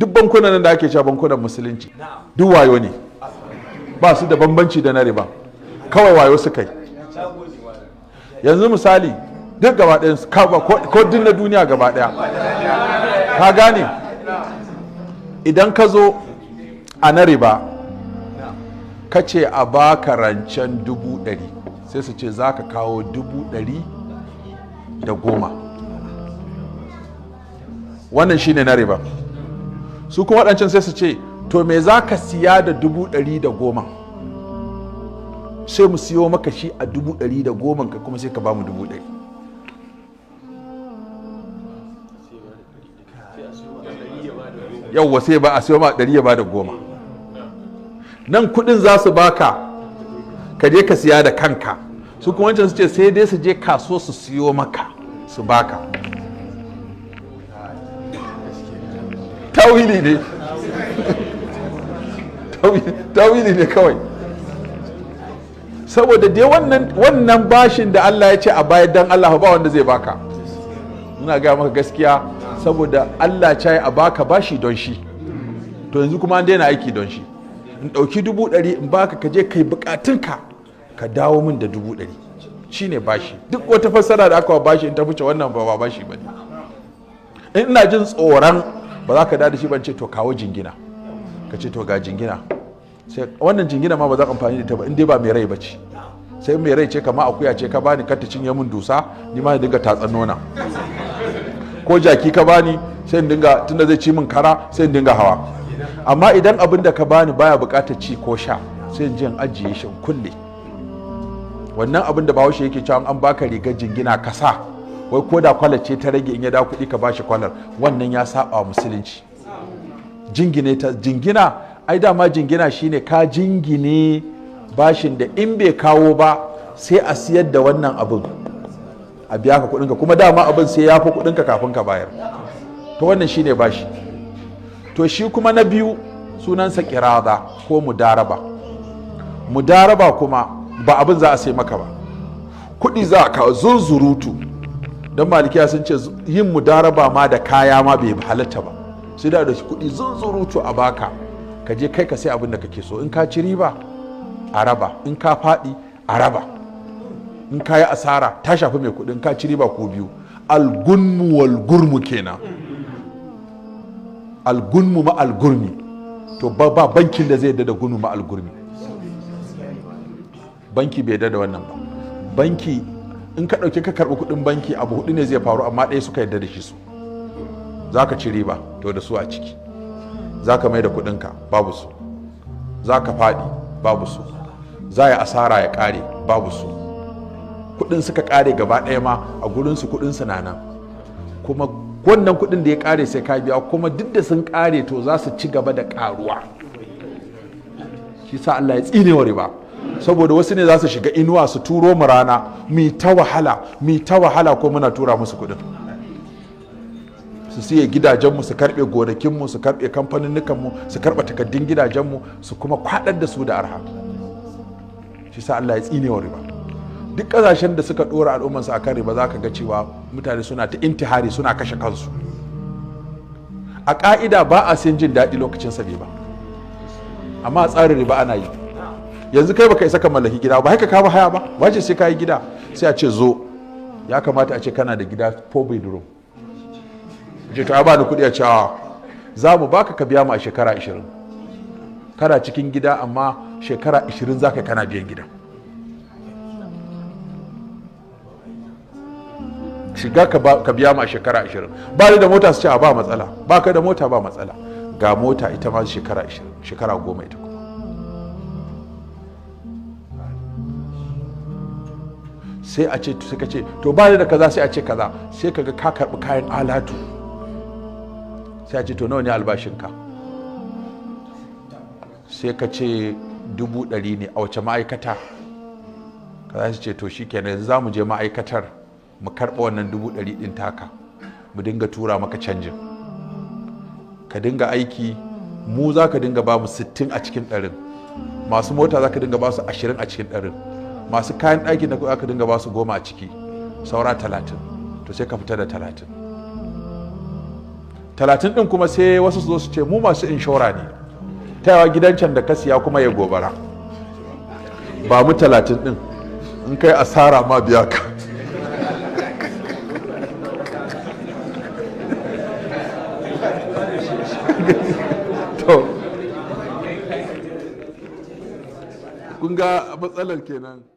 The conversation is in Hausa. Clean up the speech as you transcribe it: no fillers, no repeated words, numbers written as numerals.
Duk bankunan nan da ake cewa bankunan Musulunci, duk wayo ne, ba su da bambanci da na riba, kawai wayo suka yi. Yanzu misali, duk gaba ɗayan su, ko duk na duniya gaba ɗaya, ka gane, idan ka zo a na riba ka ce a baka rancen 100,000, sai su ce za ka kawo 110,000. Wannan shine na riba. Su kuma waɗancan sai su ce, "To, me za ka siya da 110,000? Sai mu siyo maka shi a 110,000, ka kuma sai ka ba mu 100,000." Yauwa, sai ba a siyo ma 100 ya ba da 10. Nan kudin za su baka ka je ka siya da kanka. Su kuma wancan su ce sai dai su je kaso su siyo maka su baka. Tawili ne, tawili ne kawai, saboda dai wannan bashin da Allah ya ce a bayar dan Allah, ba wanda zai baka. Ina gaya maka gaskiya, saboda Allah ce a baka bashi don shi, to yanzu kuma an daina aiki don shi. In ɗauki 100,000 in baka, ka je kai bukatunka, ka dawo min da 100,000, shine bashi. Duk wata fassara da aka wa bashi, in ta fice wannan, ba bashi ba ne. In ina jin tsoron ba za ka da shi ban ce, "To, kawo jingina," ka ce, "To, ga jingina." Sai wannan jingina ma ba za ka amfani da ita ba in dai ba mai rai ba ce. Sai mai rai ce, kama akuya ce ka bani, kar ta cinye min dusa, ni ma dinga tatsan nona. Ko jaki ka bani, sai in dinga, tunda zai ci min kara, sai in dinga hawa. Amma idan abin da ka bani baya bukatar ci ko sha, sai in je in ajiye shi, in kulle. Wannan abin da Bahaushe yake cewa an baka rigar jingina ka sa, wai ko da kwalar ce ta rage, in ya da kuɗi ka bashi kwalar, wannan ya saba wa Musulunci. Jingine ta jingina, ai dama jingina shine ka jingine bashin da in bai kawo ba, sai a siyar da wannan abin a biya ka kuɗinka, kuma dama abin sai ya fi kuɗinka kafin ka bayar. To, wannan shine bashi. To, shi kuma na biyu sunansa kirada ko mudaraba. Mudaraba kuma ba abin za a sai maka ba, kuɗi za a kawo zunzurutu. Don Malikiya sun ce yin mudaraba ma da kaya ma bai halatta ba, sai da ɗauki kuɗi zunzurutu a baka, ka je kai ka sai abin da kake so. In ka ci riba, a raba. In ka faɗi, a raba. In ka yi asara, ta shafi mai kuɗi. In ka ci riba, ko biyu. Algunmu wal gurmu kenan, algunmu ma algurmi. To, ba bankin da zai yadda da gunmu ma algurmi. Banki bai yadda da wannan ba. Banki, in ka ɗauki ka karɓi kuɗin banki, abu hudu ne zai faru, amma ɗaya suka yadda da shi su. Za ka ci riba, to da su a ciki. Za ka mai da kuɗinka, babu su. Za ka faɗi, babu su. Za yi asara ya ƙare, babu su. Kuɗin suka ƙare gaba ɗaya ma, a gurinsu kuɗin na nan. Kuma wannan kuɗin da ya ƙare sai ka biya. Kuma duk da sun ƙare, to za su ci gaba da ƙaruwa. Shi sa Allah ya tsine wa riba, saboda wasu ne za su shiga inuwa su turo mu rana, mi ta wahala, mi ta wahala, ko muna tura musu kuɗin su siye gidajenmu, su karɓe gonakinmu, su karɓe kamfaninnukanmu, su karɓe takaddun gidajenmu, su kuma kwaɗar da su da arha. Shi sa Allah ya tsine wa riba. Duk ƙasashen da suka ɗora al'ummansu akan riba, za ka ga cewa mutane suna ta intihari, suna kashe kansu. A ƙa'ida ba a siyan jin daɗi lokacin sa ba, amma a tsarin riba ana yi. Yanzu kai baka isa ka mallaki gida ba, haka ka ba haya ba, wace sai ka yi gida? Sai a ce, "Zo, ya kamata a ce kana da gida 4 bedroom." Ce, "To, ba ni kuɗi." A ce, "Za mu baka, ka biya mu a shekara 20." Kana cikin gida, amma shekara 20 za ka kana biyan gida. Shiga ka biya mu a shekara 20. Ba ni da mota, su ce, "A ba matsala, ba ka da mota, ba matsala, ga mota ita ma shekara 20, shekara 10 ita kuma." Sai a ce, sai ka ce, "To, ba ni da kaza." Sai a ce kaza. Sai ka ga ka karbi kayan alatu. Sai a ce, "To, nawa ne albashinka?" Sai ka ce 100,000 ne. A wace ma'aikata? Ka su ce, "To, shi kenan, yanzu za mu je ma'aikatar mu karɓa wannan 100,000 ɗin taka, mu dinga tura maka canjin, ka dinga aiki. Mu za ka dinga ba mu 60 a cikin ɗarin, masu mota za ka dinga ba su 20 a cikin ɗarin, masu kayan ɗaki da za ka dinga ba su 10 a ciki, saura 30. To, sai ka fita da 30." 30 ɗin kuma sai wasu su zo su ce mu masu inshora ne, ta yawa gidan can da ka siya kuma ya gobara, ba mu 30 ɗin, in kai asara ma biya ka. To kun ga matsalar kenan.